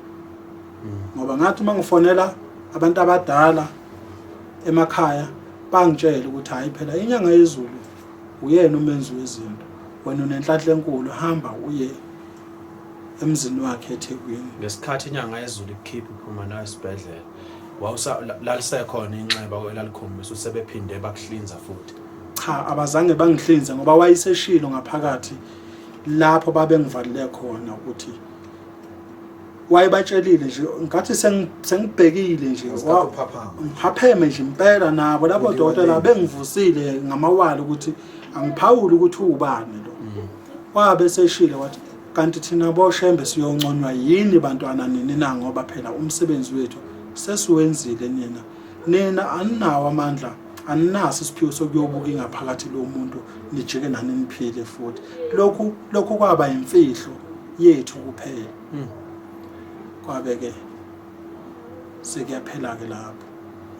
ngoba ngathi uma ngifonela abantu abadala emakhaya bangitshela ukuthi hhayi phela inyanga yezulu uyena umenzi wezinto, wena unenhlanhla enkulu, hamba uye emzini wakhe eThekwini. Ngesikhathi inyanga yezulu ikukhipha iphuma nayo esibhedlela, lalisekhona inxeba elalikhombisa ukuthi sebephinde bakuhlinza futhi? Cha, abazange bangihlinze ngoba wayeseshilo ngaphakathi lapho babengivalele khona ukuthi wayebatshelile nje ngathi sengibhekile nje ngiphapheme nje impela nabo labo dokotela bengivusile ngamawala ukuthi angiphawuli ukuthi uwubani lo. Wabe seshile wathi kanti thina boShembe siyonconywa yini bantwana nini na, ngoba phela umsebenzi wethu sesiwenzile, nina aninawo amandla, aninaso isiphiwo sokuyobuka ingaphakathi lomuntu nijike nani niphile futhi. Lokhu kwaba imfihlo yethu kuphela. Kwabe-ke sekuyaphela-ke lapho.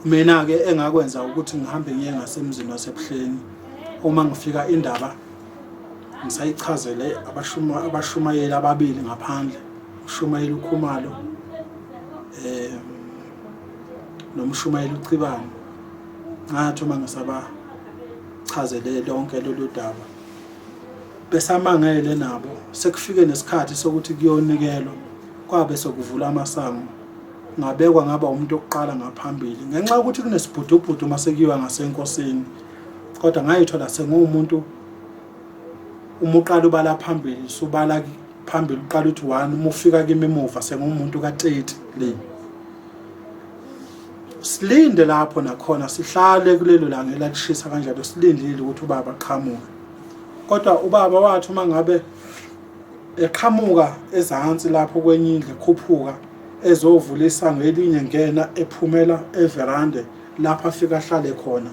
Mina-ke engakwenza ukuthi ngihambe ngiye ngasemzini waseBuhleni. Uma ngifika indaba ngisayichazele abashumayeli ababili ngaphandle, ushumayeli uKhumalo nomshumayeli uChibane. Ngathi uma ngisabachazele lonke lolu daba besamangele nabo, sekufike nesikhathi sokuthi kuyonikelwa, kwabe sekuvula amasango, ngabekwa ngaba umuntu okuqala ngaphambili ngenxa yokuthi kunesibhudubhudu uma sekuyiwa ngasenkosini. Kodwa ngayithola senguwumuntu uma uqala ubala phambili, subala phambili uqala uthi 1, uma ufika kimi emuva sengumuntu ka-30 le. Silinde lapho nakhona, sihlale kulelo langa elalishisa kanjalo, silindile ukuthi ubaba aqhamuke. Kodwa ubaba wathi uma ngabe eqhamuka ezansi lapho kwenye indlu ekhuphuka Ezovula isango elinye ngena ephumela everande lapho afika ahlale khona.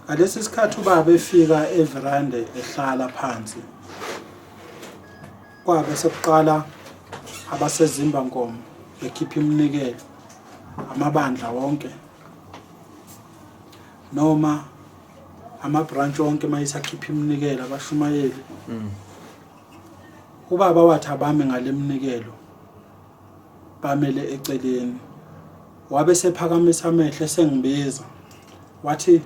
Ngalesi sikhathi ubaba efika everande ehlala phansi kwabe sekuqala abasezimbankomo bekhipha iminikelo amabandla wonke noma ama-branch wonke mayisakhipha iminikelo abashumayeli. Ubaba wathi abame ngale mnikelo bamele eceleni. Wabe sephakamisa amehlo esengibiza wathi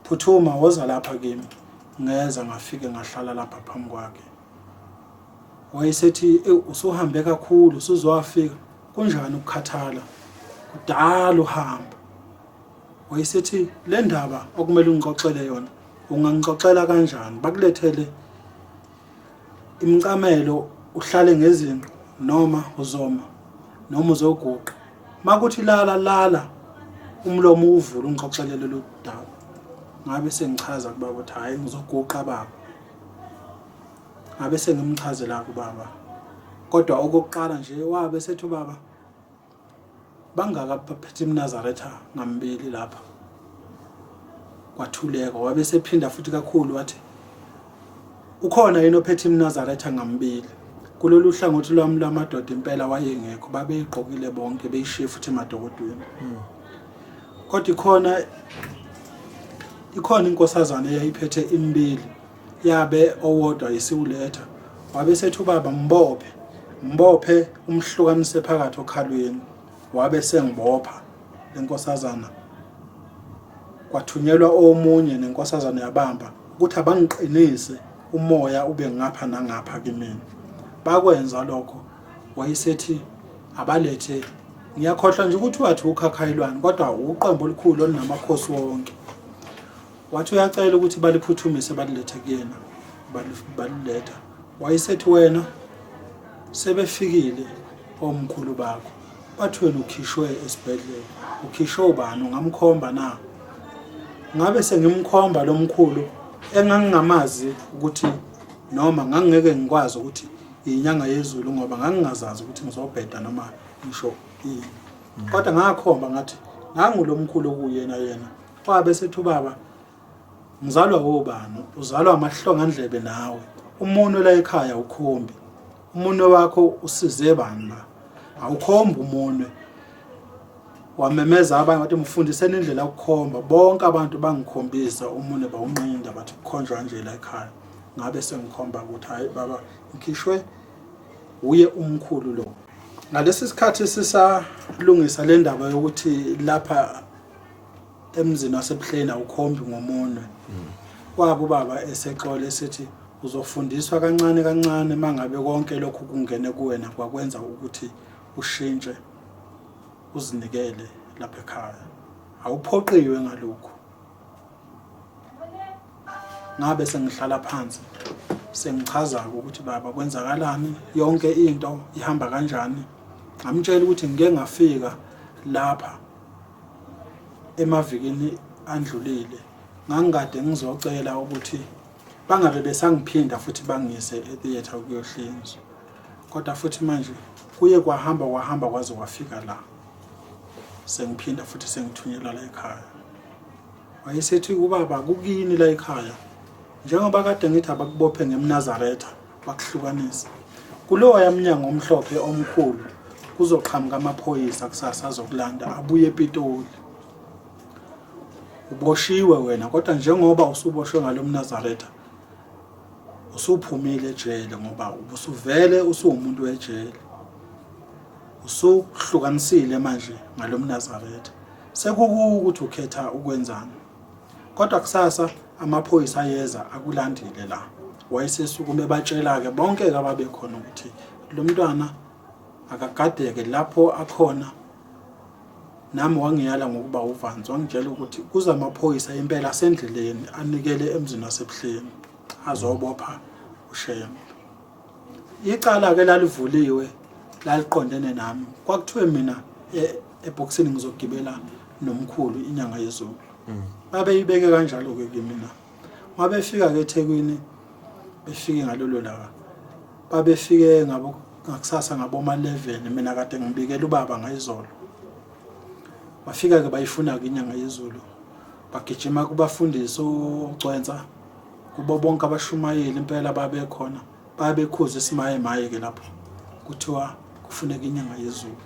phuthuma woza lapha kimi. Ngeza ngafike ngahlala lapha phambi kwakhe. Wayesethi usuhambe kakhulu usuzowafika kunjani ukukhathala kudala uhamba. Wayesethi le ndaba okumele ungixoxele yona ungangixoxela kanjani bakulethele imicamelo uhlale ngezinqe noma uzoma noma uzoguqa makuthi lala lala umlomo uvule ungixoxele lolu daba. Ngabe sengichaza kubaba ukuthi hhayi ngizoguqa baba. Ngabe sengimchazela kubaba kodwa okokuqala nje wabe sethi ubaba bangaka abaphethe iMnazaretha ngambili lapha. Kwathuleka wabe sephinda futhi kakhulu wathi ukhona yini ophethe iMnazaretha ngambili. Kulolu hlangothi lwami lwamadoda impela wayengekho, babeyigqokile bonke beyishiye futhi emadokodweni. Kodwa ikhona inkosazana eyayiphethe imbili yabe owodwa isiwuletha wabe sethi ubaba mbophe mbophe umhlukanise phakathi okhalweni. Wabe sengibopha lenkosazana kwathunyelwa omunye nenkosazana yabamba ukuthi abangiqinise umoya ube ngapha nangapha kimina. Bakwenza lokho wayesethi abalethe ngiyakhohlwa nje ukuthi wathi ukhakhayilwane kodwa uqembu olukhulu olunamakhosi wonke. Wathi uyacela ukuthi baliphuthumise balilethe kuyena baliletha. Wayesethi wena sebefikile omkhulu bakho bathi wena ukhishwe esibhedlela ukhishwe ubani ungamkhomba na? Ngabe sengimkhomba lo mkhulu engangingamazi ukuthi noma ngangingeke ngikwazi ukuthi inyanga yezulu ngoba ngangingazazi ukuthi ngizobheda noma ngisho ini. Kodwa ngakhomba ngathi nangu lo mkhulu okuyena yena. Wabe sethi ubaba ngizalwa wobani uzalwa amahlongandlebe nawe umunwe la ekhaya ukhombi umunwe wakho usize bani la awukhombi umunwe. Wamemeza abanye wathi mfundiseni indlela yokukhomba bonke abantu bangikhombisa umunwe bawunqinda bathi kukhonjwa nje la ekhaya. Ngabe sengikhomba ukuthi hayi baba ngikhishwe uye umkhulu lo. Ngalesi sikhathi sisalungisa le ndaba yokuthi lapha emzini waseBuhleni awukhombi ngomunwe. Kwabo ubaba esexola esithi uzofundiswa kancane kancane mangabe konke lokhu kungene kuwena kwakwenza ukuthi ushintshe uzinikele lapha ekhaya. Awuphoqiwe ngalokhu. Ngabe sengihlala phansi sengichaza ukuthi baba kwenzakalani yonke into ihamba kanjani. Ngamtshela ukuthi ngike ngafika lapha emavikini andlulile ngangikade ngizocela ukuthi bangabe besangiphinda futhi bangise etheatre ukuyohlinzwa kodwa futhi manje kuye kwahamba kwahamba kwaze kwafika la sengiphinda futhi sengithunyelwa la ekhaya. Wayesethi ubaba kukini la ekhaya njengoba kade ngithi abakubophe ngemNazaretha bakuhlukanise kuloya mnyango omhlophe omkhulu kuzoqhamuka amaphoyisa kusasa azokulanda abuye ePitoli. Uboshiwe wena kodwa njengoba usuboshwe ngalo mNazaretha usuphumile ejele ngoba ubusuvele usuwumuntu wejele usuhlukanisile manje ngalo mNazaretha sekukuwe ukuthi ukhetha ukwenzani. Kodwa kusasa amaphoyisa ayeza akulandile la. Wayesesukume ebatshela-ke bonke-ke ababekhona ukuthi lo mntwana akagadeke lapho akhona. Nami wangiyala ngokuba uvanzi wangitshela ukuthi kuza amaphoyisa impela asendleleni anikele emzini waseBuhleni azobopha uShembe. Icala-ke lalivuliwe laliqondene nami kwakuthiwe mina ebhokisini ngizogibela nomkhulu inyanga yezulu. Babeyibeke kanjalo-ke kimina. Mabefika-ke eThekwini befike ngalolo langa babefike ngabo Ngakusasa ngaboma 11 mina kade ngibikela ubaba ngayizolo. Bafika ke bayifuna ke inyanga yezulu. Bagijima kubafundisi oGcwensa kubo bonke abashumayeli impela babekhona babekhuza isimaye maye ke lapho kuthiwa kufuneka inyanga yezulu.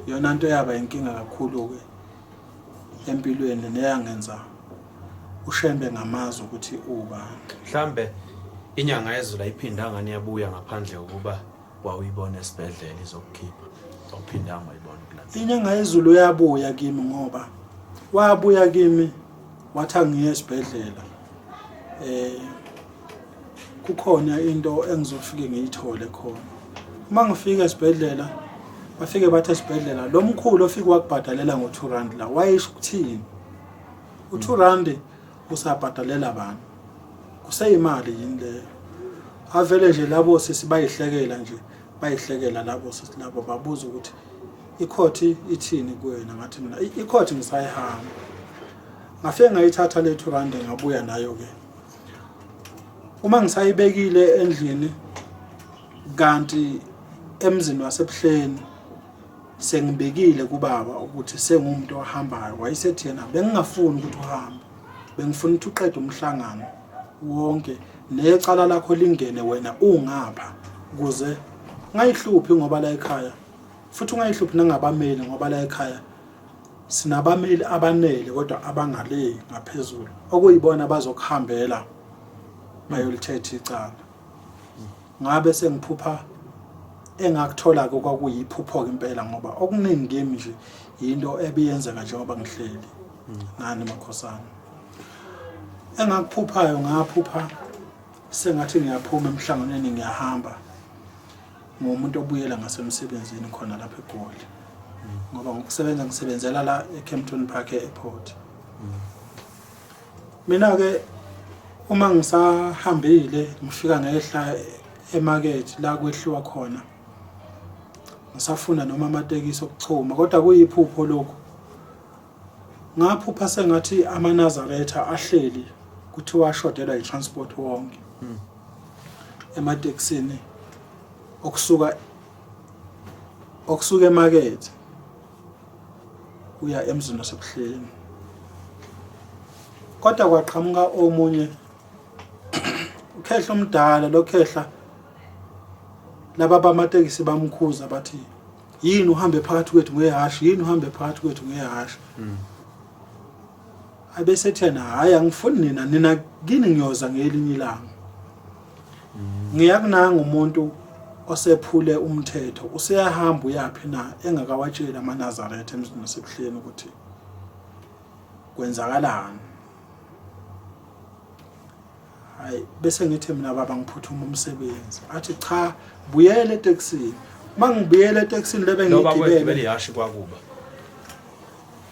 Yona nto yaba inkinga kakhulu ke empilweni neyangenza uShembe ngamazi ukuthi ubani. Mhlambe inyanga yezulu ayiphindanga niyabuya ngaphandle kokuba wawuyibona esibhedlela izokukhipha. Awuphindanga wayibona ukulandela. Inyanga yezulu yabuya kimi ngoba wabuya kimi wathi angiye esibhedlela. Eh kukhona into engizofike ngiyithole khona. Uma ngifika esibhedlela bafike bathi esibhedlela lo mkhulu ofike wakubhadalela ngo-2 rand la wayesho ukuthini? U-2 rand usabhadalela bani? Kuseyimali yini leyo? Avele nje labo sisi bayihlekela nje bayihlekela labo sisi labo babuza ukuthi ikhothi ithini kuwena ngathi mina ikhothi ngisayihamba. Ngafike ngayithatha le 2 rand ngabuya nayo ke. Uma ngisayibekile endlini kanti emzini waseBuhleni sengibikile kubaba ukuthi sengumuntu ohambayo wayesethi yena bengingafuni ukuthi uhambe bengifuna ukuthi uqede umhlangano wonke necala lakho lingene wena ungapha ukuze ungayihluphi ngoba la ekhaya futhi ungayihluphi nangabameli ngoba la ekhaya sinabameli abanele kodwa abangale ngaphezulu okuyibona abazokuhambela bayolithetha icala. Ngabe sengiphupha engakuthola-ke kwakuyiphupho-ke impela ngoba okuningi kimi nje yinto ebiyenzeka njengoba ngihleli nani makhosana. Engakuphuphayo ngaphupha sengathi ngiyaphuma emhlanganweni ngiyahamba ngumuntu obuyela ngasemsebenzini khona lapha eGoli ngoba ngokusebenza ngisebenzela la eKempton Park e-airport. Mina-ke uma ngisahambile ngifika ngehla emakethe la kwehliwa khona ngisafuna noma amatekisi okuchuma kodwa kuyiphupho lokhu ngaphupha sengathi amaNazaretha ahleli kuthiwa ashodelwa i-transport wonke ematekisini okusuka okusuka emakethe uya emzini waseBuhleni kodwa kwaqhamuka omunye ukhehla omdala lo khehla laba bamatekisi bamkhuza bathi yini uhambe phakathi kwethu ngehhashi yini uhambe phakathi kwethu ngehhashi abesethena hhayi angifuni nina nina kini ngiyoza ngelinye ilanga ngiyakunanga umuntu osephule umthetho useyahamba uyaphi na engakawatsheli amaNazaretha emzini waseBuhleni ukuthi kwenzakalani hayi bese ngithi mina baba ngiphuthuma umsebenzi athi cha buyele etekisini uma ngibuyele etekisini lebe ngigibele ihhashi kwakuba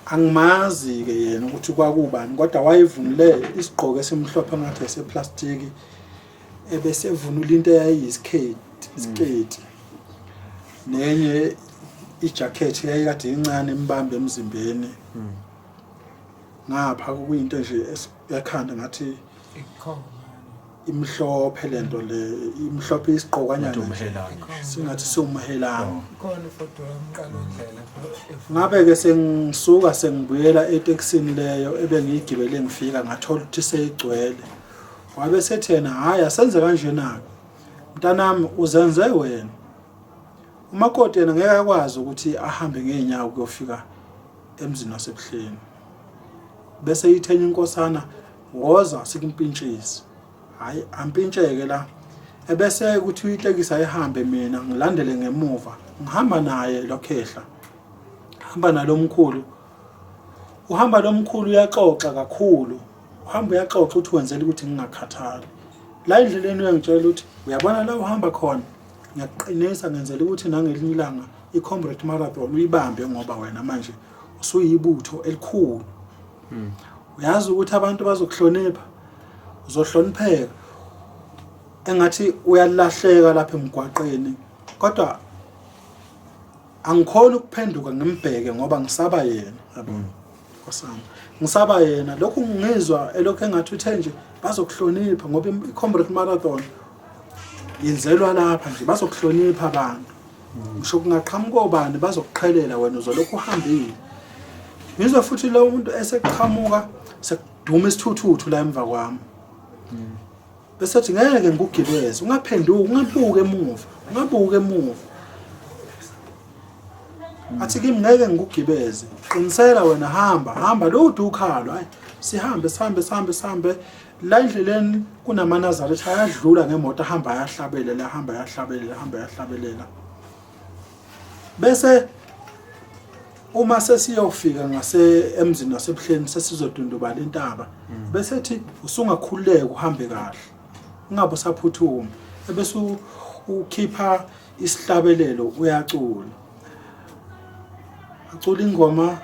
angimazi-ke yena ukuthi kwakubani kodwa wayevunule isigqoko esimhlophe ngathi eseplastiki ebesevunula into eyayiyisiketi isiketi nenye ijakhethi yayikade incane imbambe emzimbeni ngapha kuyinto nje ekhanda ngathi imhlophe lento le imhlophe isiqokwanyana singathi siwumhelane ngabe ke sengisuka sengibuyela etekisini leyo ebengiyigibele ngifika ngathola ukuthi seyigcwele wabe sethena hhayi asenze kanjena-ke mntanami uzenze wena umakoti yena ngeke akwazi ukuthi ahambe ngey'nyawo kuyofika emzini waseBuhleni bese ithenya inkosana woza sikumpintshise hayi ampintsheke la ebese kuthi uyitekisi ayihambe mina ngilandele ngemuva ngihamba naye lokhehla hamba nalomkhulu uhamba lomkhulu uyaxoxa kakhulu uhamba uyaxoxa uthi wenzela ukuthi ngingakhathali la endleleni uyangitshela ukuthi uyabona la uhamba khona ngiyakuqinisa ngenzela ukuthi nangelinye ilanga i-comrade marathon uyibambe ngoba wena manje usuyibutho elikhulu uyazi ukuthi abantu bazokuhlonipha uzohlonipheka engathi uyalahleka lapha emgwaqeni kodwa angikhona ukuphenduka ngimbheke ngoba ngisaba yena yabo. Nkosana ngisaba yena lokhu ngizwa elokhu engathi uthe nje bazokuhlonipha ngoba i-Comrade Marathon yenzelwa lapha nje bazokuhlonipha abantu ngisho kungaqhamuka obani bazokuqhelela wena uzolokhu uhambile ngizwe futhi lo muntu eseqhamuka sekuduma isithuthuthu la emva kwami bese ethi ngeke ngikugibeze ungaphenduki ungabuki emuva ungabuki emuva athi kimi ngeke ngikugibeze qinisela wena hamba hamba lutho ukhalo hayi sihambe sihambe sihambe sihambe la endleleni kunamanazaretha ayadlula ngemoto ahamba ayahlabelela ahamba ayahlabelela ahamba ayahlabelela bese uma sesiyofika ngase emzini wasebuhleni sesizodundubala intaba mm. bese ethi usungakhululeka uhambe kahle ungabe usaphuthuma ebese ukhipha isihlabelelo uyacula acula ingoma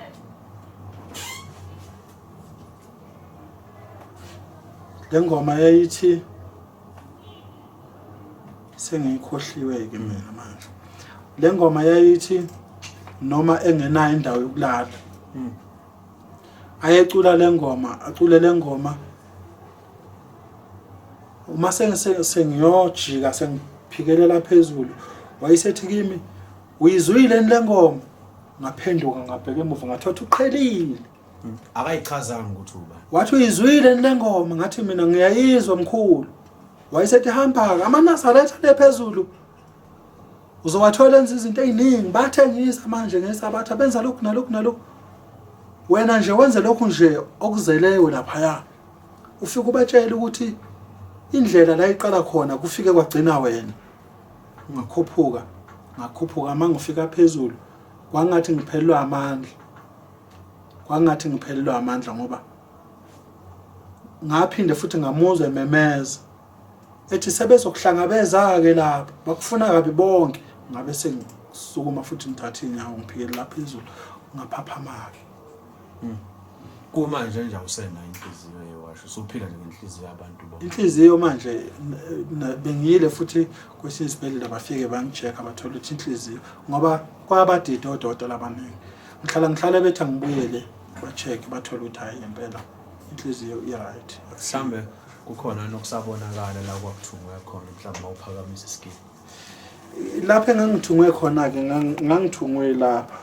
le ngoma yayithi sengiyikhohliwe-ke mina manje le ngoma yayithi noma engenayo indawo yokulala hmm. ayecula le ngoma acule le ngoma uma sengiyojika sengiphikelela phezulu wayesethi kimi uyizwile le ngoma ngaphenduka ngabheka emuva ngathothi uqhelile hmm. akayichazanga ukuthi uba wathi uyizwile le ngoma ngathi mina ngiyayizwa mkhulu wayesethi hamba-ke amanazaretha le phezulu uzowathola enza izinto ey'ningi bathengisa manje ngesabatha benza lokhu nalokhu nalokhu wena nje wenze lokhu nje okuzeleyo laphaya ufike ubatshele ukuthi indlela la iqala khona kufike kwagcina wena ngakhuphuka ngakhuphuka uma ngifika phezulu kwangathi ngiphelelwa amandla kwangathi ngiphelelwa amandla ngoba ngaphinde futhi ngamuzwa ememeza ethi sebezokuhlangabeza-ke lapho bakufuna kabi bonke ngabe sengisukuma futhi ngithathe iy'nyawo ngiphikelela phezulu ngaphaphama-ke hmm. Kumanje nje awusenayo inhliziyo yewasho usuphila nje ngenhliziyo yabantu bonke. Inhliziyo manje bengiyile futhi kwesinye isibhedlela bafike bangi-check-a bathola ukuthi inhliziyo ngoba kwabadida odokotela abaningi. Ngihlala ngihlale bethi angibuyele ba-check bathole ukuthi hhayi ngempela inhliziyo i-right. Mhlambe kukhona nokusabonakala la kwakuthungwe khona mhlawumbe mawuphakamisa isikini. Lapho engangithungwe khona-ke ngangithungwe lapha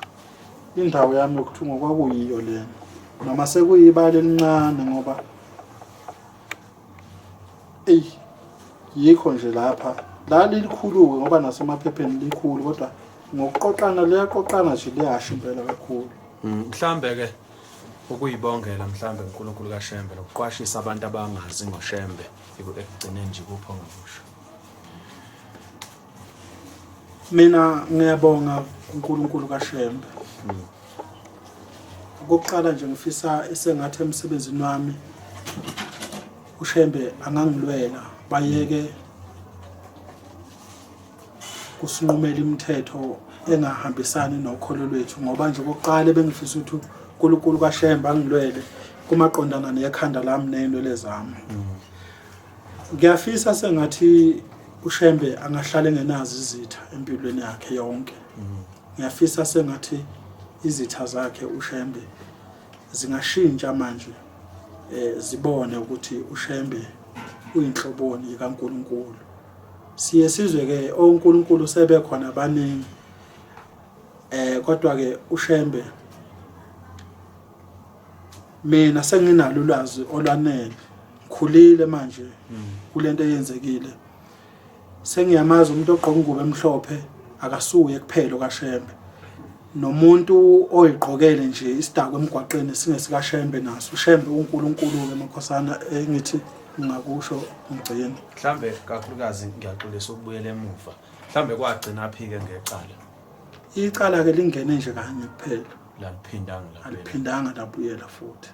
indawo yami yokuthungwa kwakuyiyo lena noma sekuyibala elincane ngoba eyi yikho nje lapha la lilikhulu-ke ngoba nasemaphepheni likhulu kodwa ngokuqoqana liyaqoqana nje liyasho impela kakhulu mm, mhlambe-ke ukuyibongela mhlambe uNkulunkulu kaShembe nokuqwashisa abantu abangazi ngoShembe ekugcineni nje kupho ongakusho Mina ngiyabonga uNkulunkulu kaShembe. Okokuqala nje ngifisa esengathi emsebenzini wami uShembe angangilwela bayeke kusinqumela imithetho engahambisani nokholo lwethu ngoba nje okokuqala bengifisa ukuthi uNkulunkulu kaShembe angilwele kumaqondana nekhanda lami nezinwele zami. Ngiyafisa sengathi uShembe angahlala engenazo izitha empilweni yakhe yonke. Ngiyafisa sengathi izitha zakhe uShembe zingashintsha manje eh zibone ukuthi uShembe uyinhloboni kaNkuluNkulu. Siye sizwe ke oNkulunkulu sebekhona abaningi eh kodwa ke uShembe mina senginalo ulwazi olwanele ngikhulile manje kulento eyenzekile sengiyamazi umuntu ogqoka ingubo emhlophe akasuye kuphela okaShembe nomuntu oyigqokele nje isidakwa emgwaqeni singesikashembe naso uShembe uNkulunkulu ke makhosana engithi ngingakusho ngigcine mhlambe kakhulukazi ngiyaxolisa ukubuyela emuva mhlambe kwagcina phi ke ngecala icala ke lingene nje kanye kuphela laliphindanga labuyela aliphindanga labuyela futhi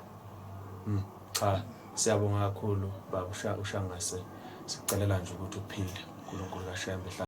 mm. cha siyabonga kakhulu baba ushangase sikucelela nje ukuthi uphile uNkulunkulu kaShembe.